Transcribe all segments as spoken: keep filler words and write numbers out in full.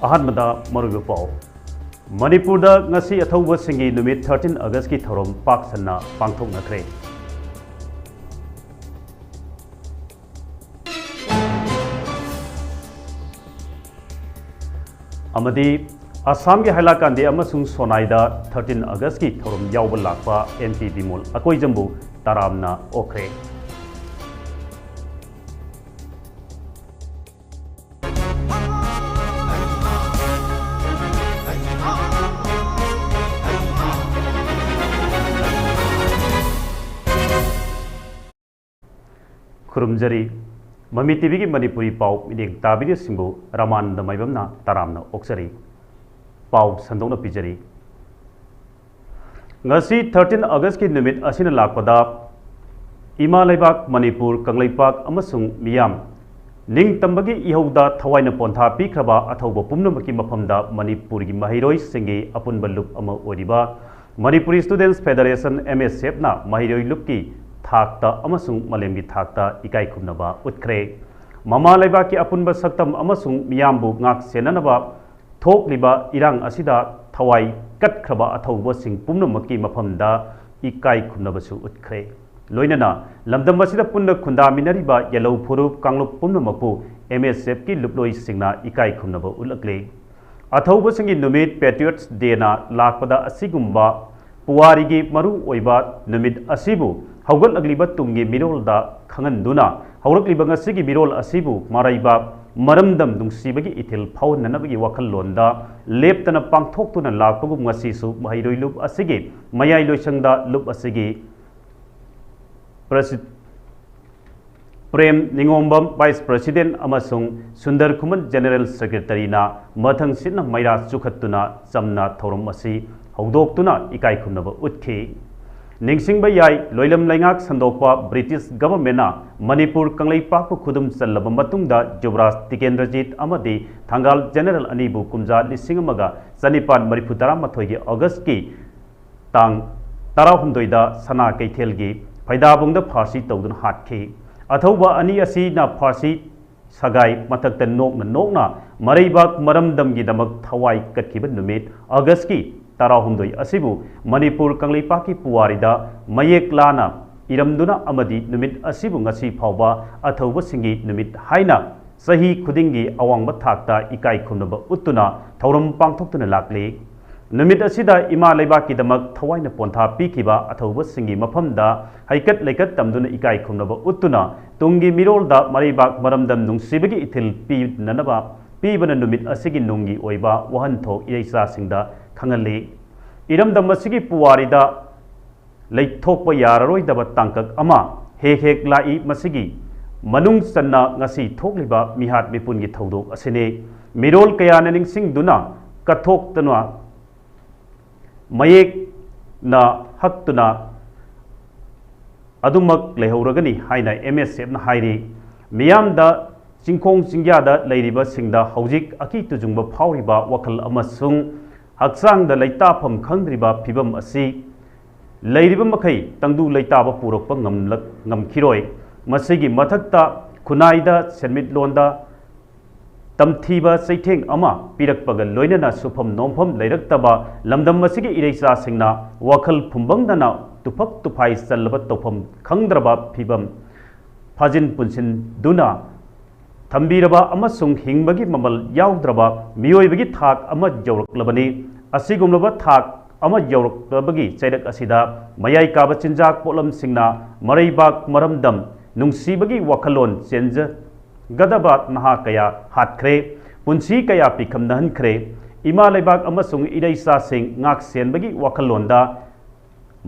ꯑꯍꯥꯟꯕꯗ ꯃꯔꯨꯑꯣꯏꯕ ꯄꯥꯎ꯫ ꯃꯅꯤꯄꯨꯔꯗ ꯉꯁꯤ ꯑꯊꯧꯕꯁꯤꯡꯒꯤ ꯅꯨꯃꯤꯠ, thirteen Augustꯀꯤ ꯊꯧꯔꯝ ꯄꯥꯛ ꯁꯟꯅ ꯄꯥꯡꯊꯣꯛꯅꯈ꯭ꯔꯦ꯫ ꯑꯃꯗꯤ ꯑꯁꯥꯝꯒꯤ ꯍꯥꯏꯂꯥꯀꯥꯟꯗꯤ ꯑꯃꯁꯨꯡ ꯁꯣꯅꯥꯏꯗ thirteen Augustꯀꯤ ꯊꯧꯔꯝ ꯌꯥꯎꯕ ꯂꯥꯛꯄ MP ꯕꯤꯃꯣꯜ ꯑꯀꯣꯏꯖꯝꯕꯨ ꯇꯔꯥꯝꯅ ꯑꯣꯛꯈ꯭ꯔꯦ꯫ ꯈꯨꯔꯨꯝꯖꯔꯤ꯫ ꯃꯃꯤ TVꯒꯤ ꯃꯅꯤꯄꯨꯔꯤ ꯄꯥꯎ ꯃꯤꯠꯌꯦꯡ ꯇꯥꯕꯤꯔꯤꯕꯁꯤꯡꯕꯨ ꯔꯃꯥꯅꯟꯗ ꯃꯥꯏꯕꯝꯅ ꯇꯔꯥꯝꯅ ꯑꯣꯛꯆꯔꯤ꯫ ꯄꯥꯎ ꯁꯟꯗꯣꯛꯅ ꯄꯤꯖꯔꯤ꯫ ꯉꯁꯤ thirteen Augustꯀꯤ ꯅꯨꯃꯤꯠ ꯑꯁꯤꯅ ꯂꯥꯛꯄꯗ ꯏꯃꯥ ꯂꯩꯕꯥꯛ ꯃꯅꯤꯄꯨꯔ, ꯀꯪꯂꯩꯄꯥꯛ ꯑꯃꯁꯨꯡ ꯃꯤꯌꯥꯝ ꯅꯤꯡꯇꯝꯕꯒꯤ ꯏꯍꯧꯗ ꯊꯋꯥꯏꯅ ꯄꯣꯟꯊꯥ ꯄꯤꯈ꯭ꯔꯕ ꯑꯊꯧꯕ ꯄꯨꯝꯅꯃꯛꯀꯤ ꯃꯐꯝꯗ ꯃꯅꯤꯄꯨꯔꯒꯤ ꯃꯍꯩꯔꯣꯏꯁꯤꯡꯒꯤ ꯑꯄꯨꯟꯕ ꯂꯨꯞ ꯑꯃ ꯑꯣꯏꯔꯤꯕ Manipuri Students Federation, MSFꯅ ꯃꯍꯩꯔꯣꯏ ꯂꯨꯞꯀꯤ ꯊꯥꯛꯇ ꯑꯃꯁꯨꯡ ꯃꯥꯂꯦꯝꯒꯤ ꯊꯥꯛꯇ ꯏꯀꯥꯏ ꯈꯨꯝꯅꯕ ꯎꯠꯈ꯭ꯔꯦ꯫ ꯃꯃꯥ ꯂꯩꯕꯥꯛꯀꯤ ꯑꯄꯨꯟꯕ ꯁꯛꯇꯝ ꯑꯃꯁꯨꯡ ꯃꯤꯌꯥꯝꯕꯨ ꯉꯥꯛ ꯁꯦꯟꯅꯅꯕ ꯊꯣꯛꯂꯤꯕ ꯏꯔꯥꯡ ꯑꯁꯤꯗ ꯊꯋꯥꯏ ꯀꯠꯈ꯭ꯔꯕ ꯑꯊꯧꯕꯁꯤꯡ ꯄꯨꯝꯅꯃꯛꯀꯤ ꯃꯐꯝꯗ ꯏꯀꯥꯏ ꯈꯨꯝꯅꯕꯁꯨ ꯎꯠꯈ꯭ꯔꯦ꯫ ꯂꯣꯏꯅꯅ ꯂꯝꯗꯝ ꯑꯁꯤꯗ ꯄꯨꯟꯅ ꯈꯨꯟꯗꯥꯃꯤꯟꯅꯔꯤꯕ ꯌꯦꯜꯍꯧ ꯐꯨꯔꯨꯞ ꯀꯥꯡꯂꯨꯞ ꯄꯨꯝꯅꯃꯛꯄꯨ MSFꯀꯤ ꯂꯨꯞꯂꯣꯏꯁꯤꯡꯅ ꯏꯀꯥꯏ ꯈꯨꯝꯅꯕ ꯎꯠꯂꯛꯂꯦ꯫ ꯑꯊꯧꯕꯁꯤꯡꯒꯤ ꯅꯨꯃꯤꯠ, Patriots Dayꯅ ꯂꯥꯛꯄꯗ ꯑꯁꯤꯒꯨꯝꯕ ꯄꯨꯋꯥꯔꯤꯒꯤ ꯃꯔꯨ ꯑꯣꯏꯕ ꯅꯨꯃꯤꯠ ꯑꯁꯤꯕꯨ ꯍꯧꯒꯠꯂꯛꯂꯤꯕ ꯇꯨꯡꯒꯤ ꯃꯤꯔꯣꯜꯗ ꯈꯪꯍꯟꯗꯨꯅ, ꯍꯧꯔꯛꯂꯤꯕ ꯉꯁꯤꯒꯤ ꯃꯤꯔꯣꯜ ꯑꯁꯤꯕꯨ ꯃꯔꯩꯕꯥꯛ, ꯃꯔꯝꯗꯝ ꯅꯨꯡꯁꯤꯕꯒꯤ ꯏꯊꯤꯜ ꯐꯥꯎꯍꯟꯅꯅꯕꯒꯤ ꯋꯥꯈꯜꯂꯣꯟꯗ ꯂꯦꯞꯇꯅ ꯄꯥꯡꯊꯣꯛꯇꯨꯅ ꯂꯥꯛꯄꯒꯨꯝ, ꯉꯁꯤꯁꯨ ꯃꯍꯩꯔꯣꯏ ꯂꯨꯞ ꯑꯁꯤꯒꯤ ꯃꯌꯥꯏ ꯂꯣꯏꯁꯪꯗ ꯂꯨꯞ ꯑꯁꯤꯒꯤ ꯄ꯭ꯔꯁꯤ-, ꯄ꯭ꯔꯦꯝ ꯅꯤꯉꯣꯝꯕꯝ, Vice President, ꯑꯃꯁꯨꯡ ꯁꯨꯟꯗꯔ ꯈꯨꯃꯟ, General Secretaryꯅ ꯃꯊꯪꯁꯤꯠꯅ ꯃꯩꯔꯥ ꯆꯨꯈꯠꯇꯨꯅ ꯆꯝꯅ ꯊꯧꯔꯝ ꯑꯁꯤ ꯍꯧꯗꯣꯛꯇꯨꯅ ꯏꯀꯥꯏ ꯈꯨꯝꯅꯕ ꯎꯠꯈꯤ꯫ ꯅꯤꯡꯁꯤꯡꯕ ꯌꯥꯏ, ꯂꯣꯏꯂꯝ ꯂꯩꯉꯥꯛ ꯁꯟꯗꯣꯛꯄ British Governmentꯅ ꯃꯅꯤꯄꯨꯔ ꯀꯪꯂꯩꯄꯥꯛꯄꯨ ꯈꯨꯗꯨꯝ ꯆꯜꯂꯕ ꯃꯇꯨꯡꯗ ꯖꯨꯕꯔꯥꯖ ꯇꯤꯀꯦꯟꯗ꯭ꯔꯖꯤꯠ ꯑꯃꯗꯤ ꯊꯪꯒꯥꯜ General ꯑꯅꯤꯕꯨ ꯀꯨꯝꯖꯥ ꯂꯤꯁꯤꯡ ꯑꯃꯒ ꯆꯅꯤꯄꯥꯟ ꯃꯔꯤꯐꯨ ꯇꯔꯥꯃꯥꯊꯣꯏꯒꯤ Augustꯀꯤ ꯇꯥꯡ ꯇꯔꯥꯍꯨꯝꯗꯣꯏꯗ ꯁꯅꯥ ꯀꯩꯊꯦꯜꯒꯤ ꯐꯩꯗꯥꯕꯨꯡꯗ ꯐꯥꯔꯁꯤ ꯇꯧꯗꯨꯅ ꯍꯥꯠꯈꯤ꯫ ꯑꯊꯧꯕ ꯑꯅꯤ ꯑꯁꯤꯅ ꯐꯥꯔꯁꯤ ꯁꯒꯥꯏ ꯃꯊꯛꯇ ꯅꯣꯛꯅ ꯅꯣꯛꯅ ꯃꯔꯩꯕꯥꯛ ꯃꯔꯝꯗꯝꯒꯤꯗꯃꯛ ꯊꯋꯥꯏ ꯀꯠꯈꯤꯕ ꯅꯨꯃꯤꯠ ꯑꯒꯁꯀꯤ ꯇꯔꯥꯍꯨꯝꯗꯣꯏ ꯑꯁꯤꯕꯨ ꯃꯅꯤꯄꯨꯔ ꯀꯪꯂꯩꯄꯥꯛꯀꯤ ꯄꯨꯋꯥꯔꯤꯗ ꯃꯌꯦꯛ ꯂꯥꯅ ꯏꯔꯝꯗꯨꯅ ꯑꯃꯗꯤ ꯅꯨꯃꯤꯠ ꯑꯁꯤꯕꯨ ꯉꯁꯤ ꯐꯥꯎꯕ ꯑꯊꯧꯕꯁꯤꯡꯒꯤ ꯅꯨꯃꯤꯠ ꯍꯥꯏꯅ ꯆꯍꯤ ꯈꯨꯗꯤꯡꯒꯤ ꯑꯋꯥꯡꯕ ꯊꯥꯛꯇ ꯏꯀꯥꯏ ꯈꯨꯝꯅꯕ ꯎꯠꯇꯨꯅ ꯊꯧꯔꯝ ꯄꯥꯡꯊꯣꯛꯇꯨꯅ ꯂꯥꯛꯂꯤ꯫ ꯅꯨꯃꯤꯠ ꯑꯁꯤꯗ ꯏꯃꯥ ꯂꯩꯕꯥꯛꯀꯤꯗꯃꯛ ꯊꯋꯥꯏꯅ ꯄꯣꯟꯊꯥ ꯄꯤꯈꯤꯕ ꯑꯊꯧꯕꯁꯤꯡꯒꯤ ꯃꯐꯝꯗ ꯍꯩꯀꯠ ꯂꯩꯀꯠ ꯇꯝꯗꯨꯅ ꯏꯀꯥꯏ ꯈꯨꯝꯅꯕ ꯎꯠꯇꯨꯅ ꯇꯨꯡꯒꯤ ꯃꯤꯔꯣꯜꯗ ꯃꯔꯩꯕꯥꯛ ꯃꯔꯝꯗꯝ ꯅꯨꯡꯁꯤꯕꯒꯤ ꯏꯊꯤꯜ ꯄꯤꯅꯅꯕ ꯄꯤꯕꯅ ꯅꯨꯃꯤꯠ ꯑꯁꯤꯒꯤ ꯅꯨꯡꯒꯤ ꯑꯣꯏꯕ ꯋꯥꯍꯟꯊꯣꯛ ꯏꯔꯩꯆꯥꯁꯤꯡꯗ ꯈꯪꯍꯜꯂꯤ꯫ ꯏꯔꯝꯗꯝ ꯑꯁꯤꯒꯤ ꯄꯨꯋꯥꯔꯤꯗ ꯂꯩꯊꯣꯛꯄ ꯌꯥꯔꯔꯣꯏꯗꯕ ꯇꯥꯡꯀꯛ ꯑꯃ ꯍꯦꯛ ꯍꯦꯛ ꯂꯥꯛꯏ꯫ ꯃꯁꯤꯒꯤ ꯃꯅꯨꯡ ꯆꯟꯅ ꯉꯁꯤ ꯊꯣꯛꯂꯤꯕ ꯃꯤꯍꯥꯠ ꯃꯤꯄꯨꯟꯒꯤ ꯊꯧꯗꯣꯛ ꯑꯁꯤꯅꯤ꯫ ꯃꯤꯔꯣꯜ ꯀꯌꯥꯅ ꯅꯤꯡꯁꯤꯡꯗꯨꯅ ꯀꯠꯊꯣꯛꯇꯨꯅ ꯃꯌꯦꯛꯅ ꯍꯛꯇꯨꯅ ꯑꯗꯨꯃꯛ ꯂꯩꯍꯧꯔꯒꯅꯤ ꯍꯥꯏꯅ ꯑꯦꯝ ꯑꯦꯁ ꯑꯦꯐꯅ ꯍꯥꯏꯔꯤ꯫ ꯃꯤꯌꯥꯝꯗ ꯆꯤꯡꯈꯣꯡ ꯆꯤꯡꯌꯥꯗ ꯂꯩꯔꯤꯕꯁꯤꯡꯗ ꯍꯧꯖꯤꯛ ꯑꯀꯤ ꯇꯨꯖꯨꯡꯕ ꯐꯥꯎꯔꯤꯕ ꯋꯥꯈꯜ ꯑꯃꯁꯨꯡ ꯍꯛꯆꯥꯡꯗ ꯂꯩꯇꯥꯐꯝ ꯈꯪꯗ꯭ꯔꯤꯕ ꯐꯤꯕꯝ ꯑꯁꯤ ꯂꯩꯔꯤꯕ ꯃꯈꯩ ꯇꯪꯗꯨ ꯂꯩꯇꯥꯕ ꯄꯨꯔꯛꯄ ꯉꯝꯂꯛ-, ꯉꯝꯈꯤꯔꯣꯏ꯫ ꯃꯁꯤꯒꯤ ꯃꯊꯛꯇ ꯈꯨꯟꯅꯥꯏꯗ ꯁꯦꯟꯃꯤꯠꯂꯣꯟꯗ ꯇꯝꯊꯤꯕ ꯆꯩꯊꯦꯡ ꯑꯃ ꯄꯤꯔꯛꯄꯒ ꯂꯣꯏꯅꯅ ꯁꯨꯐꯝ ꯅꯣꯝꯐꯝ ꯂꯩꯔꯛꯇꯕ ꯂꯝꯗꯝ ꯑꯁꯤꯒꯤ ꯏꯔꯩꯆꯥꯁꯤꯡꯅ ꯋꯥꯈꯜ ꯐꯨꯝꯕꯪꯗꯅ ꯇꯨꯐꯛ ꯇꯨꯐꯥꯏ ꯆꯜꯂꯕ ꯇꯧꯐꯝ ꯈꯪꯗ꯭ꯔꯕ ꯐꯤꯕꯝ ꯐꯥꯖꯤꯟ ꯄꯨꯟꯁꯤꯟꯗꯨꯅ ꯊꯝꯕꯤꯔꯕ ꯑꯃꯁꯨꯡ ꯍꯤꯡꯕꯒꯤ ꯃꯃꯜ ꯌꯥꯎꯗ꯭ꯔꯕ ꯃꯤꯑꯣꯏꯕꯒꯤ ꯊꯥꯛ ꯑꯃ ꯌꯧꯔꯛꯂꯕꯅꯤ꯫ ꯑꯁꯤꯒꯨꯝꯂꯕ ꯊꯥꯛ ꯑꯃ ꯌꯧꯔꯛꯂꯕꯒꯤ ꯆꯩꯔꯛ ꯑꯁꯤꯗ ꯃꯌꯥꯏ ꯀꯥꯕ ꯆꯤꯟꯖꯥꯛ ꯄꯣꯠꯂꯝꯁꯤꯡꯅ ꯃꯔꯩꯕꯥꯛ ꯃꯔꯝꯗꯝ ꯅꯨꯡꯁꯤꯕꯒꯤ ꯋꯥꯈꯜꯂꯣꯟ ꯆꯦꯟꯖꯒꯗꯕ ꯅꯍꯥ ꯀꯌꯥ ꯍꯥꯠꯈ꯭ꯔꯦ, ꯄꯨꯟꯁꯤ ꯀꯌꯥ ꯄꯤꯈꯝꯅꯍꯟꯈ꯭ꯔꯦ꯫ ꯏꯃꯥ ꯂꯩꯕꯥꯛ ꯑꯃꯁꯨꯡ ꯏꯔꯩꯆꯥꯁꯤꯡ ꯉꯥꯛ ꯁꯦꯟꯕꯒꯤ ꯋꯥꯈꯜꯂꯣꯟꯗ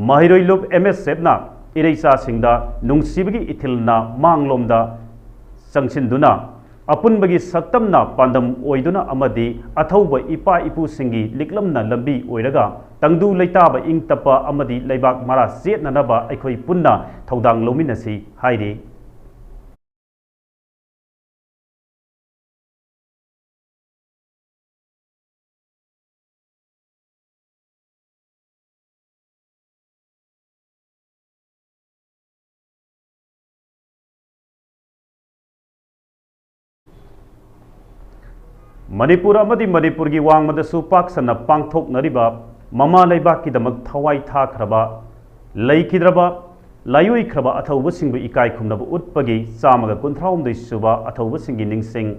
ꯃꯍꯩꯔꯣꯏ ꯂꯨꯞ ꯑꯦꯝ ꯑꯦꯁ ꯑꯦꯐꯅ ꯏꯔꯩꯆꯥꯁꯤꯡꯗ ꯅꯨꯡꯁꯤꯕꯒꯤ ꯏꯊꯤꯜꯅ ꯃꯥꯡꯂꯣꯝꯗ ꯆꯪꯁꯤꯟꯗꯨꯅ ꯑꯄꯨꯟꯕꯒꯤ ꯁꯛꯇꯝꯅ ꯄꯥꯟꯗꯝ ꯑꯣꯏꯗꯨꯅ ꯑꯃꯗꯤ ꯑꯊꯧꯕ ꯏꯄꯥ ꯏꯄꯨꯁꯤꯡꯒꯤ ꯂꯤꯛꯂꯝꯅ ꯂꯝꯕꯤ ꯑꯣꯏꯔꯒ ꯇꯪꯗꯨ ꯂꯩꯇꯥꯕ ꯏꯪ ꯇꯞꯄ ꯑꯃꯗꯤ ꯂꯩꯕꯥꯛ ꯃꯔꯥ ꯆꯦꯠꯅꯅꯕ ꯑꯩꯈꯣꯏ ꯄꯨꯟꯅ ꯊꯧꯗꯥꯡ ꯂꯧꯃꯤꯟꯅꯁꯤ ꯍꯥꯏꯔꯤ꯫ ꯃꯅꯤꯄꯨꯔ ꯑꯃꯗꯤ ꯃꯅꯤꯄꯨꯔꯒꯤ ꯋꯥꯡꯃꯗꯁꯨ ꯄꯥꯛ ꯁꯟꯅ ꯄꯥꯡꯊꯣꯛꯅꯔꯤꯕ ꯃꯃꯥ ꯂꯩꯕꯥꯛꯀꯤꯗꯃꯛ ꯊꯋꯥꯏ ꯊꯥꯈ꯭ꯔꯕ, ꯂꯩꯈꯤꯗ꯭ꯔꯕ, ꯂꯥꯏꯑꯣꯏꯈ꯭ꯔꯕ ꯑꯊꯧꯕꯁꯤꯡꯕꯨ ꯏꯀꯥꯏ ꯈꯨꯝꯅꯕ ꯎꯠꯄꯒꯤ ꯆꯥꯝꯃꯒ ꯀꯨꯟꯊ꯭ꯔꯥꯍꯨꯝꯗꯣꯏ ꯁꯨꯕ ꯑꯊꯧꯕꯁꯤꯡꯒꯤ ꯅꯤꯡꯁꯤꯡ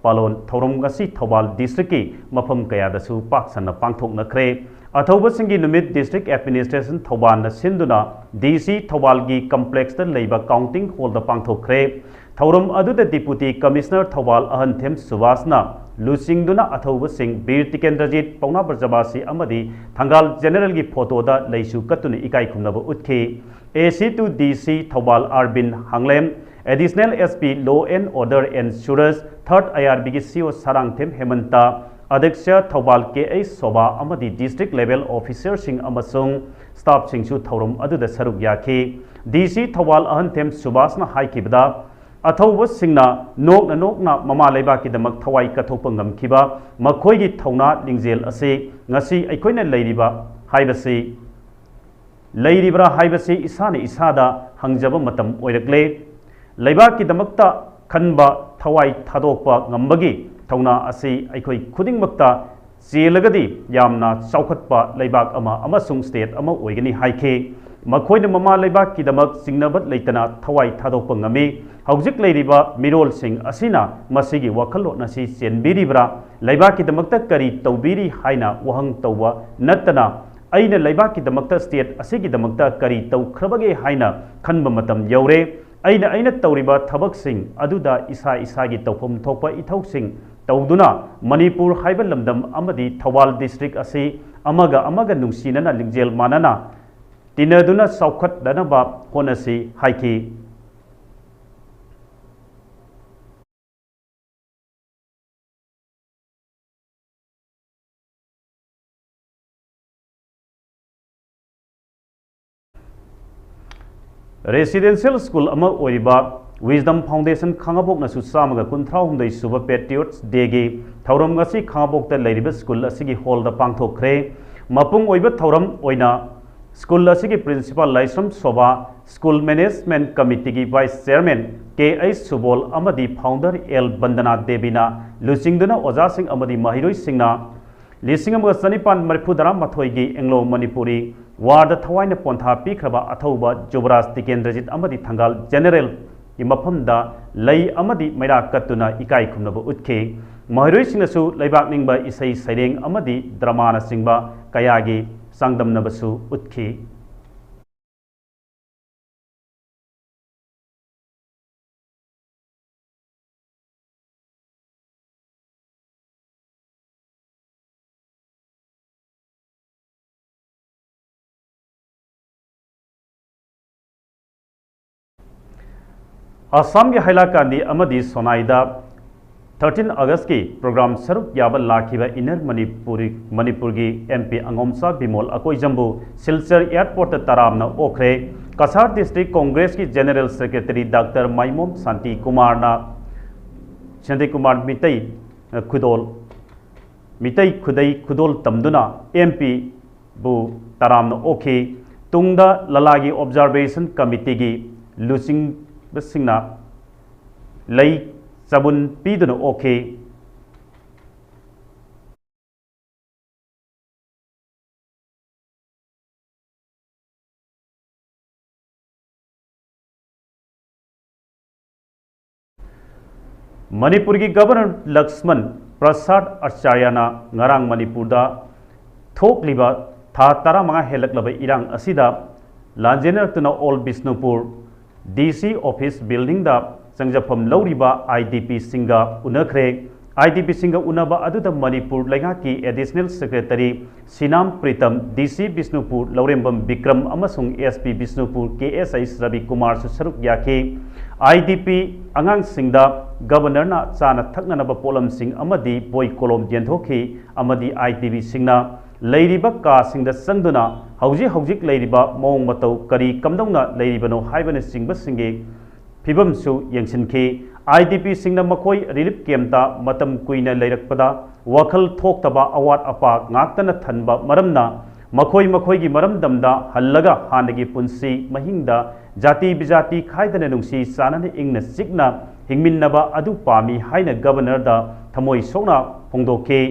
ꯄꯥꯂꯣꯟ ꯊꯧꯔꯝ ꯉꯁꯤ ꯊꯧꯕꯥꯜ ꯗꯤꯁꯇ꯭ꯔꯤꯛꯀꯤ ꯃꯐꯝ ꯀꯌꯥꯗꯁꯨ ꯄꯥꯛ ꯁꯟꯅ ꯄꯥꯡꯊꯣꯛꯅꯈ꯭ꯔꯦ꯫ ꯑꯊꯧꯕꯁꯤꯡꯒꯤ ꯅꯨꯃꯤꯠ ꯗꯤꯁꯇ꯭ꯔꯤꯛ ꯑꯦꯗꯃꯤꯅꯤꯁꯇ꯭ꯔꯦꯁꯟ ꯊꯧꯕꯥꯜꯅ ꯁꯤꯟꯗꯨꯅ ꯗꯤ ꯁꯤ ꯊꯧꯕꯥꯜꯒꯤ ꯀꯝꯄ꯭ꯂꯦꯛꯁꯇ ꯂꯩꯕ ꯀꯥꯎꯟꯇꯤꯡ ꯍꯣꯜꯗ ꯄꯥꯡꯊꯣꯛꯈ꯭ꯔꯦ꯫ ꯊꯧꯔꯝ ꯑꯗꯨꯗ ꯗꯤꯄꯨꯇꯤ ꯀꯃꯤꯁꯅꯔ ꯊꯧꯕꯥꯜ ꯑꯍꯟꯊꯦꯝ ꯁꯨꯕꯥꯁꯅ ꯂꯨꯆꯤꯡꯗꯨꯅ ꯑꯊꯧꯕꯁꯤꯡ ꯕꯤꯔ ꯇꯤꯀꯦꯟꯗ꯭ꯔꯖꯤꯠ, ꯄꯥꯎꯅꯥ ꯕ꯭ꯔꯖꯕꯥꯁꯤ ꯑꯃꯗꯤ ꯊꯪꯒꯥꯜ ꯖꯦꯅꯦꯔꯦꯜꯒꯤ ꯐꯣꯇꯣꯗ ꯂꯩꯁꯨ ꯀꯠꯇꯨꯅ ꯏꯀꯥꯏ ꯈꯨꯝꯅꯕ ꯎꯠꯈꯤ꯫ ꯑꯦ ꯁꯤ to D C Thoubal Arbin Hanglem, additional S P Law and Order N Suraj, third I R ꯕꯤꯒꯤ ꯁꯤ ꯑꯣ ꯁꯥꯔꯥꯡꯊꯦꯝ ꯍꯦꯃꯟꯇ, ꯑꯗ꯭ꯌꯛꯁ ꯊꯧꯕꯥꯜ ꯀꯦ ꯑꯩꯆ ꯁꯣꯚꯥ ꯑꯃꯗꯤ ꯗꯤꯁꯇ꯭ꯔꯤꯛ ꯂꯦꯚꯦꯜ ꯑꯣꯐꯤꯁꯔꯁꯤꯡ ꯑꯃꯁꯨꯡ ꯁ꯭ꯇꯥꯐꯁꯤꯡꯁꯨ ꯊꯧꯔꯝ ꯑꯗꯨꯗ ꯁꯔꯨꯛ ꯌꯥꯈꯤ꯫ ꯗꯤ ꯁꯤ ꯊꯧꯕꯥꯜ ꯑꯍꯟꯊꯦꯝ ꯁꯨꯕꯥꯁꯅ ꯍꯥꯏꯈꯤꯕꯗ, ꯑꯊꯧꯕꯁꯤꯡꯅ ꯅꯣꯛꯅ ꯅꯣꯛꯅ ꯃꯃꯥ ꯂꯩꯕꯥꯛꯀꯤꯗꯃꯛ ꯊꯋꯥꯏ ꯀꯠꯊꯣꯛꯄ ꯉꯝꯈꯤꯕ ꯃꯈꯣꯏꯒꯤ ꯊꯧꯅꯥ ꯂꯤꯡꯖꯦꯜ ꯑꯁꯤ ꯉꯁꯤ ꯑꯩꯈꯣꯏꯅ ꯂꯩꯔꯤꯕ ꯍꯥꯏꯕꯁꯤ ꯂꯩꯔꯤꯕ꯭ꯔꯥ ꯍꯥꯏꯕꯁꯤ ꯏꯁꯥꯅ ꯏꯁꯥꯗ ꯍꯪꯖꯕ ꯃꯇꯝ ꯑꯣꯏꯔꯛꯂꯦ꯫ ꯂꯩꯕꯥꯛꯀꯤꯗꯃꯛꯇ ꯈꯟꯕ, ꯊꯋꯥꯏ ꯊꯥꯗꯣꯛꯄ ꯉꯝꯕꯒꯤ ꯊꯧꯅꯥ ꯑꯁꯤ ꯑꯩꯈꯣꯏ ꯈꯨꯗꯤꯡꯃꯛꯇ ꯆꯦꯜꯂꯒꯗꯤ ꯌꯥꯝꯅ ꯆꯥꯎꯈꯠꯄ ꯂꯩꯕꯥꯛ ꯑꯃ ꯑꯃꯁꯨꯡ ꯁ꯭ꯇꯦꯠ ꯑꯃ ꯑꯣꯏꯒꯅꯤ ꯍꯥꯏꯈꯤ꯫ ꯃꯈꯣꯏꯅ ꯃꯃꯥ ꯂꯩꯕꯥꯛꯀꯤꯗꯃꯛ ꯆꯤꯡꯅꯕ ꯂꯩꯇꯅ ꯊꯋꯥꯏ ꯊꯥꯗꯣꯛꯄ ꯉꯝꯃꯤ꯫ ꯍꯧꯖꯤꯛ ꯂꯩꯔꯤꯕ ꯃꯤꯔꯣꯜꯁꯤꯡ ꯑꯁꯤꯅ ꯃꯁꯤꯒꯤ ꯋꯥꯈꯜꯂꯣꯟ ꯑꯁꯤ ꯆꯦꯟꯕꯤꯔꯤꯕ꯭ꯔꯥ? ꯂꯩꯕꯥꯛꯀꯤꯗꯃꯛꯇ ꯀꯔꯤ ꯇꯧꯕꯤꯔꯤ ꯍꯥꯏꯅ ꯋꯥꯍꯪ ꯇꯧꯕ ꯅꯠꯇꯅ, ꯑꯩꯅ ꯂꯩꯕꯥꯛꯀꯤꯗꯃꯛꯇ, ꯁ꯭ꯇꯦꯠ ꯑꯁꯤꯒꯤꯗꯃꯛꯇ ꯀꯔꯤ ꯇꯧꯈ꯭ꯔꯕꯒꯦ ꯍꯥꯏꯅ ꯈꯟꯕ ꯃꯇꯝ ꯌꯧꯔꯦ꯫ ꯑꯩꯅ, ꯑꯩꯅ ꯇꯧꯔꯤꯕ ꯊꯕꯛꯁꯤꯡ ꯑꯗꯨꯗ ꯏꯁꯥ ꯏꯁꯥꯒꯤ ꯇꯧꯐꯝ ꯊꯣꯛꯄ ꯏꯊꯧꯁꯤꯡ ꯇꯧꯗꯨꯅ ꯃꯅꯤꯄꯨꯔ ꯍꯥꯏꯕ ꯂꯝꯗꯝ ꯑꯃꯗꯤ ꯊꯧꯕꯥꯜ ꯗꯤꯁꯇ꯭ꯔꯤꯛ ꯑꯁꯤ ꯑꯃꯒ ꯑꯃꯒ ꯅꯨꯡꯁꯤꯅꯅ ꯂꯤꯡꯖꯦꯜ ꯃꯥꯟꯅꯅ ꯇꯤꯟꯅꯗꯨꯅ ꯆꯥꯎꯈꯠꯅꯅꯕ ꯍꯣꯠꯅꯁꯤ ꯍꯥꯏꯈꯤ꯫ ꯔꯦꯁꯤꯗꯦꯟꯁꯤꯌꯦꯜ ꯁ꯭ꯀꯨꯜ ꯑꯃ ꯑꯣꯏꯔꯤꯕ ꯋꯤꯁꯗꯝ ꯐꯥꯎꯟꯗꯦꯁꯟ ꯈꯥꯉꯕꯣꯛꯅꯁꯨ ꯆꯥꯝꯃꯒ ꯀꯨꯟꯊ꯭ꯔꯥꯍꯨꯝꯗꯣꯏ ꯁꯨꯕ ꯄꯦꯇ꯭ꯔꯤꯌꯣꯠꯁ ꯗꯦꯒꯤ ꯊꯧꯔꯝ ꯉꯁꯤ ꯈꯥꯉꯕꯣꯛꯇ ꯂꯩꯔꯤꯕ ꯁ꯭ꯀꯨꯜ ꯑꯁꯤꯒꯤ ꯍꯣꯜꯗ ꯄꯥꯡꯊꯣꯛꯈ꯭ꯔꯦ꯫ ꯃꯄꯨꯡ ꯑꯣꯏꯕ ꯊꯧꯔꯝ ꯑꯣꯏꯅ ꯁ꯭ꯀꯨꯜ ꯑꯁꯤꯒꯤ principal Laishram Sobha, school management ꯀꯃꯤꯇꯤꯒꯤ vice chairman K H Subol ꯑꯃꯗꯤ ꯐꯥꯎꯟꯗꯔ ꯑꯦꯜ ꯕꯟꯗꯅꯥ ꯗꯦꯕꯤꯅ ꯂꯨꯆꯤꯡꯗꯨꯅ ꯑꯣꯖꯥꯁꯤꯡ ꯑꯃꯗꯤ ꯃꯍꯩꯔꯣꯏꯁꯤꯡꯅ ꯂꯤꯁꯤꯡ ꯑꯃꯒ ꯆꯅꯤꯄꯥꯟ ꯃꯔꯤꯐꯨ ꯇꯔꯥꯃꯥꯊꯣꯏꯒꯤ ꯑꯦꯡꯂꯣ ꯃꯅꯤꯄꯨꯔꯤ ꯋꯥꯔꯗ ꯊꯋꯥꯏꯅ ꯄꯣꯟꯊꯥ ꯄꯤꯈ꯭ꯔꯕ ꯑꯊꯧꯕ ꯖꯨꯕꯔꯥꯖ ꯇꯤꯀꯦꯟꯗ꯭ꯔꯖꯤꯠ ꯑꯃꯗꯤ ꯊꯪꯒꯥꯜ ꯖꯦꯅꯦꯔꯦꯜꯒꯤ ꯃꯐꯝꯗ ꯂꯩ ꯑꯃꯗꯤ ꯃꯩꯔꯥ ꯀꯠꯇꯨꯅ ꯏꯀꯥꯏ ꯈꯨꯝꯅꯕ ꯎꯠꯈꯤ꯫ ꯃꯍꯩꯔꯣꯏꯁꯤꯡꯅꯁꯨ ꯂꯩꯕꯥꯛ ꯅꯤꯡꯕ ꯏꯁꯩ ꯁꯩꯔꯦꯡ ꯑꯃꯗꯤ ꯗ꯭ꯔꯃꯥꯅꯆꯤꯡꯕ ꯀꯌꯥꯒꯤ ꯆꯥꯡꯗꯝꯅꯕꯁꯨ ꯎꯠꯈꯤ꯫ ꯑꯁꯥꯝꯒꯤ ꯍꯥꯏꯂꯥꯀꯥꯟꯗꯤ ꯑꯃꯗꯤ ꯁꯣꯅꯥꯏꯗ thirteen Augustꯀꯤ program ꯁꯔꯨꯛ ꯌꯥꯕ ꯂꯥꯛꯈꯤꯕ ꯏꯟꯅꯔ ꯃꯅꯤꯄꯨꯔꯤ, ꯃꯅꯤꯄꯨꯔꯒꯤ MP ꯑꯉꯣꯝꯆꯥ ꯕꯤꯃꯣꯜ ꯑꯀꯣꯏꯖꯝꯕꯨ ꯁꯤꯜꯆꯔ airportꯇ ꯇꯔꯥꯝꯅ ꯑꯣꯛꯈ꯭ꯔꯦ꯫ Cachar district congressꯀꯤ general secretary Doctor ꯃꯥꯏꯃꯣꯝ ꯁꯥꯟꯇꯤ ꯀꯨꯃꯥꯔꯅ, ꯁꯥꯟꯇꯤ ꯀꯨꯃꯥꯔ ꯃꯤꯇꯩ, ꯑ, ꯈꯨꯗꯣꯜ, ꯃꯤꯇꯩ ꯈꯨꯗꯩ ꯈꯨꯗꯣꯜ ꯇꯝꯗꯨꯅ MPꯕꯨ ꯇꯔꯥꯝꯅ ꯑꯣꯛꯈꯤ꯫ ꯇꯨꯡꯗ ꯂꯂꯥꯒꯤ observation committeeꯒꯤ ꯂꯨꯆꯤꯡꯕꯁꯤꯡꯅ ꯂꯩ ꯆꯕꯨꯟ ꯄꯤꯗꯨꯅ ꯑꯣꯛꯈꯤ꯫ ꯃꯅꯤꯄꯨꯔꯒꯤ Governor ꯂꯛꯁꯃꯟ ꯄ꯭ꯔꯁꯥꯗ ꯑꯆꯥꯔꯌꯅ ꯉꯔꯥꯡ ꯃꯅꯤꯄꯨꯔꯗ ꯊꯣꯛꯂꯤꯕ ꯊꯥ ꯇꯔꯥꯃꯉꯥ ꯍꯦꯜꯂꯛꯂꯕ ꯏꯔꯥꯡ ꯑꯁꯤꯗ ꯂꯥꯟꯖꯦꯟꯅꯔꯛꯇꯨꯅ Old ꯕꯤꯁꯅꯨꯄꯨꯔ DC office buildingꯗ ꯆꯪꯖꯐꯝ ꯂꯧꯔꯤꯕ IDPꯁꯤꯡꯒ ꯎꯅꯈ꯭ꯔꯦ꯫ IDPꯁꯤꯡꯒ ꯎꯅꯕ ꯑꯗꯨꯗ ꯃꯅꯤꯄꯨꯔ ꯂꯩꯉꯥꯛꯀꯤ Additional Secretary ꯁꯤꯅꯥꯝ Pritam, DC Bishnupur ꯂꯧꯔꯦꯝꯕꯝ ꯕꯤꯀ꯭ꯔꯝ ꯑꯃꯁꯨꯡ SP ꯕꯤꯁꯅꯨꯄꯨꯔ ꯀꯦ ꯑꯦꯁ ꯑꯩꯆ ꯔꯕꯤꯀꯨꯃꯥꯔꯁꯨ ꯁꯔꯨꯛ ꯌꯥꯈꯤ꯫ IDP ꯑꯉꯥꯡꯁꯤꯡꯗ Governorꯅ ꯆꯥꯅ ꯊꯛꯅꯅꯕ ꯄꯣꯠꯂꯝꯁꯤꯡ ꯑꯃꯗꯤ ꯕꯣꯏ ꯀꯣꯂꯣꯝ ꯌꯦꯟꯊꯣꯛꯈꯤ ꯑꯃꯗꯤ IDPꯁꯤꯡꯅ ꯂꯩꯔꯤꯕ ꯀꯥꯁꯤꯡꯗ ꯆꯪꯗꯨꯅ ꯍꯧꯖꯤꯛ ꯍꯧꯖꯤꯛ ꯂꯩꯔꯤꯕ ꯃꯑꯣꯡ ꯃꯇꯧ ꯀꯔꯤ ꯀꯝꯗꯧꯅ ꯂꯩꯔꯤꯕꯅꯣ ꯍꯥꯏꯕꯅꯆꯤꯡꯕꯁꯤꯡꯒꯤ ꯐꯤꯕꯝꯁꯨ ꯌꯦꯡꯁꯤꯟꯈꯤ꯫ IDPꯁꯤꯡꯅ ꯃꯈꯣꯏ relief campꯇ ꯃꯇꯝ ꯀꯨꯏꯅ ꯂꯩꯔꯛꯄꯗ ꯋꯥꯈꯜ ꯊꯣꯛꯇꯕ ꯑꯋꯥꯠ ꯑꯄꯥ ꯉꯥꯛꯇꯅ ꯊꯟꯕ ꯃꯔꯝꯅ ꯃꯈꯣꯏ ꯃꯈꯣꯏꯒꯤ ꯃꯔꯝꯗꯝꯗ ꯍꯜꯂꯒ ꯍꯥꯟꯅꯒꯤ ꯄꯨꯟꯁꯤ ꯃꯍꯤꯡꯗ ꯖꯥꯇꯤ ꯕꯤꯖꯥꯇꯤ ꯈꯥꯏꯗꯅ ꯅꯨꯡꯁꯤ ꯆꯥꯟꯅꯅ ꯏꯪꯅ ꯆꯤꯛꯅ ꯍꯤꯡꯃꯤꯟꯅꯕ ꯑꯗꯨ ꯄꯥꯝꯃꯤ ꯍꯥꯏꯅ ꯒꯕꯔꯅꯔꯗ ꯊꯃꯣꯏ ꯁꯣꯛꯅ ꯐꯣꯡꯗꯣꯛꯈꯤ꯫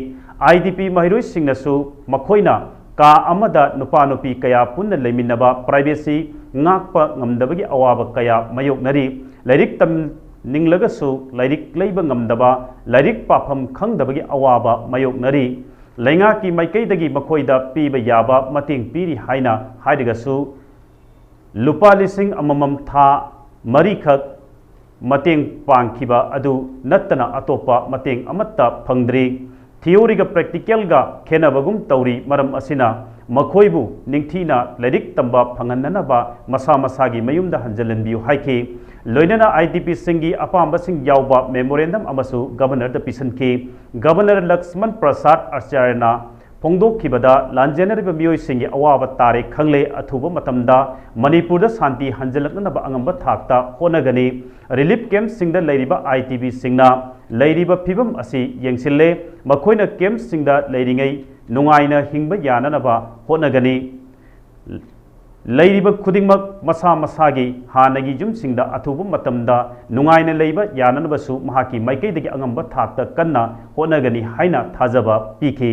IDP ꯃꯍꯩꯔꯣꯏꯁꯤꯡꯅꯁꯨ ꯃꯈꯣꯏꯅ ꯀꯥ ꯑꯃꯗ ꯅꯨꯄꯥ ꯅꯨꯄꯤ ꯀꯌꯥ ꯄꯨꯟꯅ ꯂꯩꯃꯤꯟꯅꯕ privacy ꯉꯥꯛꯄ ꯉꯝꯗꯕꯒꯤ ꯑꯋꯥꯕ ꯀꯌꯥ ꯃꯥꯌꯣꯛꯅꯔꯤ꯫ ꯂꯥꯏꯔꯤꯛ ꯇꯝꯅꯤꯡꯂꯒꯁꯨ ꯂꯥꯏꯔꯤꯛ ꯂꯩꯕ ꯉꯝꯗꯕ, ꯂꯥꯏꯔꯤꯛ ꯄꯥꯐꯝ ꯈꯪꯗꯕꯒꯤ ꯑꯋꯥꯕ ꯃꯥꯌꯣꯛꯅꯔꯤ꯫ ꯂꯩꯉꯥꯛꯀꯤ ꯃꯥꯏꯀꯩꯗꯒꯤ ꯃꯈꯣꯏꯗ ꯄꯤꯕ ꯌꯥꯕ ꯃꯇꯦꯡ ꯄꯤꯔꯤ ꯍꯥꯏꯅ ꯍꯥꯏꯔꯒꯁꯨ, ꯂꯨꯄꯥ ꯂꯤꯁꯤꯡ ꯑꯃꯃꯝ ꯊꯥ ꯃꯔꯤꯈꯛ ꯃꯇꯦꯡ ꯄꯥꯡꯈꯤꯕ ꯑꯗꯨ ꯅꯠꯇꯅ ꯑꯇꯣꯞꯄ ꯃꯇꯦꯡ ꯑꯃꯠꯇ ꯐꯪꯗ꯭ꯔꯤ꯫ Theoryꯒ practicalꯒ ꯈꯦꯠꯅꯕꯒꯨꯝ ꯇꯧꯔꯤ꯫ ꯃꯔꯝ ꯑꯁꯤꯅ ꯃꯈꯣꯏꯕꯨ ꯅꯤꯡꯊꯤꯅ ꯂꯥꯏꯔꯤꯛ ꯇꯝꯕ ꯐꯪꯍꯟꯅꯅꯕ ꯃꯁꯥ ꯃꯁꯥꯒꯤ ꯃꯌꯨꯝꯗ ꯍꯟꯖꯤꯜꯍꯟꯕꯤꯌꯨ ꯍꯥꯏꯈꯤ꯫ ꯂꯣꯏꯅꯅ IDPꯁꯤꯡꯒꯤ ꯑꯄꯥꯝꯕꯁꯤꯡ ꯌꯥꯎꯕ memorandum ꯑꯃꯁꯨ ꯒꯕꯔꯅꯔꯗ ꯄꯤꯁꯤꯟꯈꯤ꯫ ꯒꯕꯔꯅꯔ ꯂꯛꯁꯃꯟ ꯄ꯭ꯔꯁꯥꯗ ꯑꯥꯆꯥꯔꯌꯅ ꯐꯣꯡꯗꯣꯛꯈꯤꯕꯗ, ꯂꯥꯟꯖꯦꯟꯅꯔꯤꯕ ꯃꯤꯑꯣꯏꯁꯤꯡꯒꯤ ꯑꯋꯥꯕ ꯇꯥꯔꯦ ꯈꯪꯂꯦ꯫ ꯑꯊꯨꯕ ꯃꯇꯝꯗ ꯃꯅꯤꯄꯨꯔꯗ ꯁꯥꯟꯇꯤ ꯍꯟꯖꯤꯜꯂꯛꯅꯅꯕ ꯑꯉꯝꯕ ꯊꯥꯛꯇ ꯍꯣꯠꯅꯒꯅꯤ꯫ Relief campꯁꯤꯡꯗ ꯂꯩꯔꯤꯕ IDPꯁꯤꯡꯅ ꯂꯩꯔꯤꯕ ꯐꯤꯚꯝ ꯑꯁꯤ ꯌꯦꯡꯁꯤꯜꯂꯦ꯫ ꯃꯈꯣꯏꯅ campꯁꯤꯡꯗ ꯂꯩꯔꯤꯉꯩ ꯅꯨꯡꯉꯥꯏꯅ ꯍꯤꯡꯕ ꯌꯥꯅꯅꯕ ꯍꯣꯠꯅꯒꯅꯤ꯫ ꯂꯩꯔꯤꯕ ꯈꯨꯗꯤꯡꯃꯛ ꯃꯁꯥ ꯃꯁꯥꯒꯤ ꯍꯥꯟꯅꯒꯤ ꯌꯨꯝꯁꯤꯡꯗ ꯑꯊꯨꯕ ꯃꯇꯝꯗ ꯅꯨꯡꯉꯥꯏꯅ ꯂꯩꯕ ꯌꯥꯅꯅꯕꯁꯨ ꯃꯍꯥꯛꯀꯤ ꯃꯥꯏꯀꯩꯗꯒꯤ ꯑꯉꯝꯕ ꯊꯥꯛꯇ ꯀꯟꯅ ꯍꯣꯠꯅꯒꯅꯤ ꯍꯥꯏꯅ ꯊꯥꯖꯕ ꯄꯤꯈꯤ꯫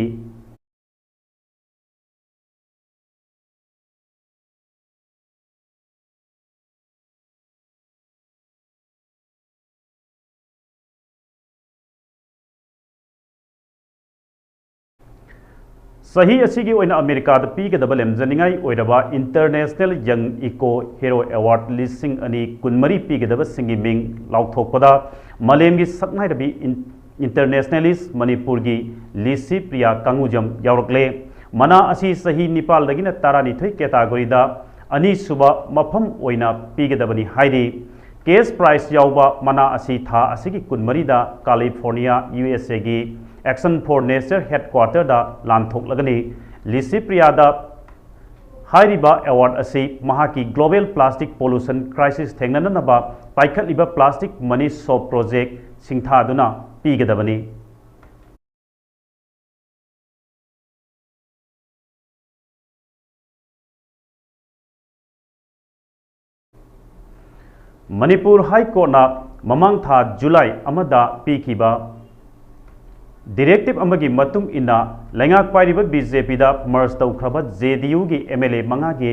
ꯆꯍꯤ ꯑꯁꯤꯒꯤ ꯑꯣꯏꯅ ꯑꯃꯦꯔꯤꯀꯥꯗ ꯄꯤꯒꯗꯕ ꯂꯦꯝꯖꯅꯤꯡꯉꯥꯏ ꯑꯣꯏꯔꯕ International Young Eco Hero Award ꯂꯤꯁꯤꯡ ꯑꯅꯤ ꯀꯨꯟꯃꯔꯤ ꯄꯤꯒꯗꯕꯁꯤꯡꯒꯤ ꯃꯤꯡ ꯂꯥꯎꯊꯣꯛꯄꯗ ꯃꯥꯂꯦꯝꯒꯤ ꯁꯛꯅꯥꯏꯔꯕꯤ ꯏꯟ-, internationalist ꯃꯅꯤꯄꯨꯔꯒꯤ ꯂꯤꯁꯤ ꯄ꯭ꯔꯤꯌꯥ ꯀꯥꯡꯉꯨꯖꯝ ꯌꯥꯎꯔꯛꯂꯦ꯫ ꯃꯅꯥ ꯑꯁꯤ ꯆꯍꯤ ꯅꯤꯄꯥꯜꯗꯒꯤꯅ ꯇꯔꯥꯅꯤꯊꯣꯏ categoryꯗ ꯑꯅꯤꯁꯨꯕ ꯃꯐꯝ ꯑꯣꯏꯅ ꯄꯤꯒꯗꯕꯅꯤ ꯍꯥꯏꯔꯤ꯫ Cash prize ꯌꯥꯎꯕ ꯃꯅꯥ ꯑꯁꯤ ꯊꯥ ꯑꯁꯤꯒꯤ ꯀꯨꯟꯃꯔꯤꯗ California, USAꯒꯤ Action for Nature headquarterꯗ ꯂꯥꯟꯊꯣꯛꯂꯒꯅꯤ꯫ ꯂꯤꯁꯤ ꯄ꯭ꯔꯤꯌꯥꯗ ꯍꯥꯏꯔꯤꯕ award ꯑꯁꯤ ꯃꯍꯥꯛꯀꯤ global plastic pollution crisis ꯊꯦꯡꯅꯅꯅꯕ ꯄꯥꯏꯈꯠꯂꯤꯕ Plastic Money Shop project ꯁꯤꯡꯊꯥꯗꯨꯅ ꯄꯤꯒꯗꯕꯅꯤ꯫ ꯃꯅꯤꯄꯨꯔ ꯍꯥꯏ ꯀꯣꯔꯠꯅ ꯃꯃꯥꯡ ꯊꯥ ꯖꯨꯂꯥꯏ ꯑꯃꯗ ꯄꯤꯈꯤꯕ ꯗꯤꯔꯦꯛꯇꯤꯚ ꯑꯃꯒꯤ ꯃꯇꯨꯡ ꯏꯟꯅ ꯂꯩꯉꯥꯛ ꯄꯥꯏꯔꯤꯕ ꯕꯤ ꯖꯦ ꯄꯤꯗ ꯃꯔꯖ ꯇꯧꯈ꯭ꯔꯕ ꯖꯦ ꯗꯤ ꯌꯨꯒꯤ ꯑꯦꯝ ꯑꯦꯜ ꯑꯦ ꯃꯉꯥꯒꯤ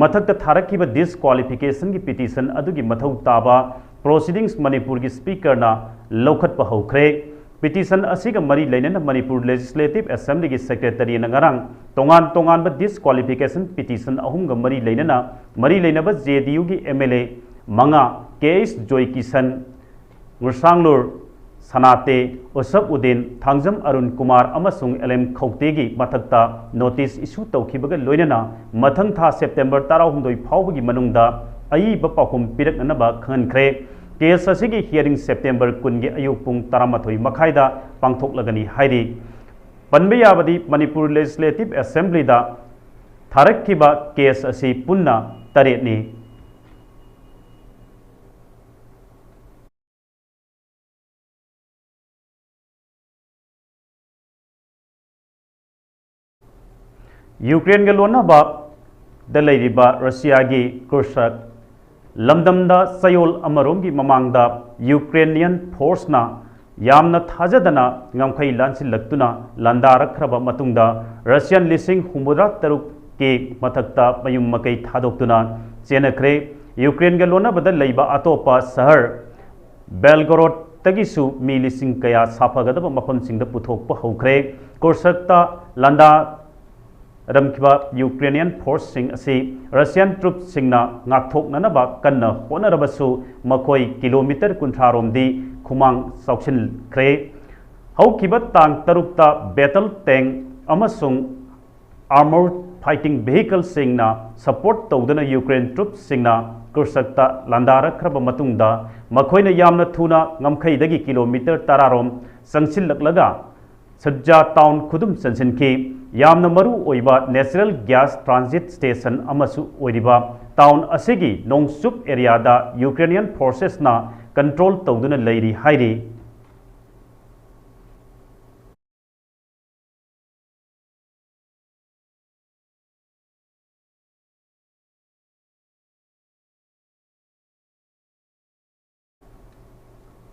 ꯃꯊꯛꯇ ꯊꯥꯔꯛꯈꯤꯕ ꯗꯤꯁꯀ꯭ꯋꯥꯂꯤꯐꯤꯀꯦꯁꯟꯒꯤ ꯄꯤꯇꯤꯁꯟ ꯑꯗꯨꯒꯤ ꯃꯊꯧ ꯇꯥꯕ ꯄ꯭ꯔꯣꯁꯤꯗꯤꯡꯁ ꯃꯅꯤꯄꯨꯔꯒꯤ ꯁ꯭ꯄꯤꯀꯔꯅ ꯂꯧꯈꯠꯄ ꯍꯧꯈ꯭ꯔꯦ꯫ ꯄꯤꯇꯤꯁꯟ ꯑꯁꯤꯒ ꯃꯔꯤ ꯂꯩꯅꯅ ꯃꯅꯤꯄꯨꯔ ꯂꯦꯖꯤꯁꯂꯦꯇꯤꯚ ꯑꯦꯁꯦꯝꯕ꯭ꯂꯤꯒꯤ ꯁꯦꯀ꯭ꯔꯦꯇꯔꯤꯅ ꯉꯔꯥꯡ ꯇꯣꯉꯥꯟ ꯇꯣꯉꯥꯟꯕ ꯗꯤꯁꯀ꯭ꯋꯥꯂꯤꯐꯤꯀꯦꯁꯟ ꯄꯤꯇꯤꯁꯟ ꯑꯍꯨꯝꯒ ꯃꯔꯤ ꯂꯩꯅꯅ, ꯃꯔꯤ ꯂꯩꯅꯕ ꯖꯦ ꯗꯤ ꯌꯨꯒꯤ ꯑꯦꯝ ꯑꯦꯜ ꯑꯦ ꯃꯉꯥ, ꯀꯦ ꯑꯩꯆ ꯖꯣꯏꯀꯤꯁꯟ, ꯉꯨꯔꯁꯥꯡꯂꯨꯔ ꯁꯅꯥꯇꯦ, ꯎꯁꯞ ꯎꯗꯤꯟ, ꯊꯥꯡꯖꯝ ꯑꯔꯨꯟ ꯀꯨꯃꯥꯔ ꯑꯃꯁꯨꯡ ꯑꯦꯜ ꯑꯦꯝ ꯈꯧꯇꯦꯒꯤ ꯃꯊꯛꯇ ꯅꯣꯇꯤꯁ ꯏꯁꯨ ꯇꯧꯈꯤꯕꯒ ꯂꯣꯏꯅꯅ ꯃꯊꯪ ꯊꯥ ꯁꯦꯞꯇꯦꯝꯕꯔ ꯇꯔꯥꯍꯨꯝꯗꯣꯏ ꯐꯥꯎꯕꯒꯤ ꯃꯅꯨꯡꯗ ꯑꯏꯕ ꯄꯥꯎꯈꯨꯝ ꯄꯤꯔꯛꯅꯅꯕ ꯈꯪꯍꯟꯈ꯭ꯔꯦ꯫ ꯀꯦꯁ ꯑꯁꯤꯒꯤ ꯍꯤꯌꯥꯔꯤꯡ ꯁꯦꯞꯇꯦꯝꯕꯔ ꯀꯨꯟꯒꯤ ꯑꯌꯨꯛ ꯄꯨꯡ ꯇꯔꯥꯃꯥꯊꯣꯏ ꯃꯈꯥꯏꯗ ꯄꯥꯡꯊꯣꯛꯂꯒꯅꯤ ꯍꯥꯏꯔꯤ꯫ ꯄꯟꯕ ꯌꯥꯕꯗꯤ ꯃꯅꯤꯄꯨꯔ ꯂꯦꯖꯤꯁꯂꯦꯇꯤꯚ ꯑꯦꯁꯦꯝꯕ꯭ꯂꯤꯗ ꯊꯥꯔꯛꯈꯤꯕ ꯀꯦꯁ ꯑꯁꯤ ꯄꯨꯟꯅ ꯇꯔꯦꯠꯅꯤ꯫ ꯌꯨꯀ꯭ꯔꯦꯟꯒ ꯂꯣꯟꯅꯕꯗ ꯂꯩꯔꯤꯕ ꯔꯁꯤꯌꯥꯒꯤ ꯀꯨꯔꯁꯛ ꯂꯝꯗꯝꯗ ꯆꯌꯣꯜ ꯑꯃꯔꯣꯝꯒꯤ ꯃꯃꯥꯡꯗ ꯌꯨꯀ꯭ꯔꯦꯅꯤꯌꯟ ꯐꯣꯔꯁꯅ ꯌꯥꯝꯅ ꯊꯥꯖꯗꯅ ꯉꯝꯈꯩ ꯂꯥꯟꯁꯤꯜꯂꯛꯇꯨꯅ ꯂꯥꯟꯗꯥꯔꯛꯈ꯭ꯔꯕ ꯃꯇꯨꯡꯗ ꯔꯁꯤꯌꯟ ꯂꯤꯁꯤꯡ ꯍꯨꯝꯐꯨꯇꯔꯥ ꯇꯔꯨꯛꯀꯤ ꯃꯊꯛꯇ ꯃꯌꯨꯝ ꯃꯀꯩ ꯊꯥꯗꯣꯛꯇꯨꯅ ꯆꯦꯟꯅꯈ꯭ꯔꯦ꯫ ꯌꯨꯀ꯭ꯔꯦꯟꯒ ꯂꯣꯟꯅꯕꯗ ꯂꯩꯕ ꯑꯇꯣꯞꯄ ꯁꯍꯔ ꯕꯦꯜꯒꯣꯔꯣꯗꯇꯒꯤꯁꯨ ꯃꯤ ꯂꯤꯁꯤꯡ ꯀꯌꯥ ꯁꯥꯐꯒꯗꯕ ꯃꯐꯝꯁꯤꯡꯗ ꯄꯨꯊꯣꯛꯄ ꯍꯧꯈ꯭ꯔꯦ꯫ ꯀꯨꯔꯁꯛꯇ ꯂꯥꯟꯗꯥ ꯔꯝꯈꯤꯕ ꯌꯨꯀ꯭ꯔꯦꯅꯤꯌꯟ ꯐꯣꯔꯁꯁꯤꯡ ꯑꯁꯤ ꯔꯁꯤꯌꯟ ꯇ꯭ꯔꯨꯞꯁꯤꯡꯅ ꯉꯥꯛꯊꯣꯛꯅꯅꯕ ꯀꯟꯅ ꯍꯣꯠꯅꯔꯕꯁꯨ, ꯃꯈꯣꯏ ꯀꯤꯂꯣꯃꯤꯇꯔ ꯀꯨꯟꯊ꯭ꯔꯥ ꯔꯣꯝꯗꯤ ꯈꯨꯃꯥꯡ ꯆꯥꯎꯁꯤꯟꯈ꯭ꯔꯦ꯫ ꯍꯧꯈꯤꯕ ꯇꯥꯡ ꯇꯔꯨꯛꯇ ꯕꯦꯇꯜ ꯇꯦꯡ ꯑꯃꯁꯨꯡ ꯑꯥꯔꯃꯣꯔ ꯐꯥꯏꯇꯤꯡ ꯚꯤꯍꯤꯀꯜꯁꯤꯡꯅ ꯁꯄꯣꯔꯠ ꯇꯧꯗꯨꯅ ꯌꯨꯀ꯭ꯔꯦꯟ ꯇ꯭ꯔꯨꯞꯁꯤꯡꯅ ꯀꯨꯔꯁꯛꯇ ꯂꯥꯟꯗꯥꯔꯛꯈ꯭ꯔꯕ ꯃꯇꯨꯡꯗ, ꯃꯈꯣꯏꯅ ꯌꯥꯝꯅ ꯊꯨꯅ ꯉꯝꯈꯩꯗꯒꯤ ꯀꯤꯂꯣꯃꯤꯇꯔ ꯇꯔꯥ ꯔꯣꯝ ꯆꯪꯁꯤꯜꯂꯛꯂꯒ ꯁꯨꯖꯥ ꯇꯥꯎꯟ ꯈꯨꯗꯨꯝ ꯆꯟꯁꯤꯟꯈꯤ꯫ ꯌꯥꯝꯅ ꯃꯔꯨ ꯑꯣꯏꯕ ꯅꯦꯆꯔꯦꯜ ꯒ꯭ꯌꯥꯁ ꯇ꯭ꯔꯥꯟꯖꯤꯠ ꯁ꯭ꯇꯦꯁꯟ ꯑꯃꯁꯨ ꯑꯣꯏꯔꯤꯕ ꯇꯥꯎꯟ ꯑꯁꯤꯒꯤ ꯅꯣꯡꯆꯨꯞ ꯑꯦꯔꯤꯌꯥꯗ ꯌꯨꯀ꯭ꯔꯦꯅꯤꯌꯟ ꯐꯣꯔꯁꯦꯁꯅ ꯀꯟꯇ꯭ꯔꯣꯜ ꯇꯧꯗꯨꯅ ꯂꯩꯔꯤ ꯍꯥꯏꯔꯤ꯫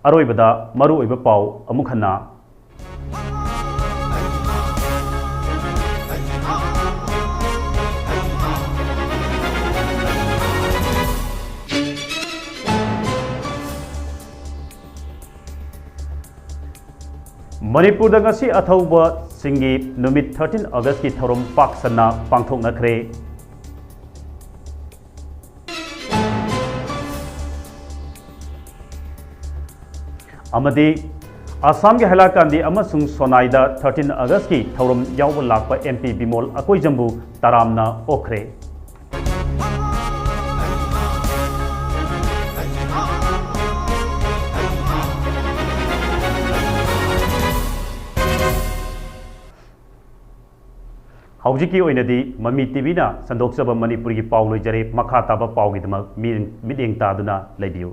ꯑꯔꯣꯏꯕꯗ ꯃꯔꯨꯑꯣꯏꯕ ꯄꯥꯎ ꯑꯃꯨꯛ ꯍꯟꯅ꯫ ꯃꯅꯤꯄꯨꯔꯗ ꯉꯁꯤ ꯑꯊꯧꯕꯁꯤꯡꯒꯤ ꯅꯨꯃꯤꯠ, thirteen Augustꯀꯤ ꯊꯧꯔꯝ ꯄꯥꯛ ꯁꯟꯅ ꯄꯥꯡꯊꯣꯛꯅꯈ꯭ꯔꯦ꯫ ꯑꯃꯗꯤ ꯑꯁꯥꯝꯒꯤ ꯍꯥꯏꯂꯥꯀꯥꯟꯗꯤ ꯑꯃꯁꯨꯡ ꯁꯣꯅꯥꯏꯗ thirteen Augustꯀꯤ ꯊꯧꯔꯝ ꯌꯥꯎꯕ ꯂꯥꯛꯄ MP ꯕꯤꯃꯣꯜ ꯑꯀꯣꯏꯖꯝꯕꯨ ꯇꯔꯥꯝꯅ ꯑꯣꯛꯈ꯭ꯔꯦ꯫ ꯍꯧꯖꯤꯛꯀꯤ ꯑꯣꯏꯅꯗꯤ ꯃꯃꯤ TVꯅ ꯁꯟꯗꯣꯛꯆꯕ ꯃꯅꯤꯄꯨꯔꯒꯤ ꯄꯥꯎ ꯂꯣꯏꯖꯔꯦ꯫ ꯃꯈꯥ ꯇꯥꯕ ꯄꯥꯎꯒꯤꯗꯃꯛ ꯃꯤ-, ꯃꯤꯠꯌꯦꯡ ꯇꯥꯗꯨꯅ ꯂꯩꯕꯤꯌꯨ꯫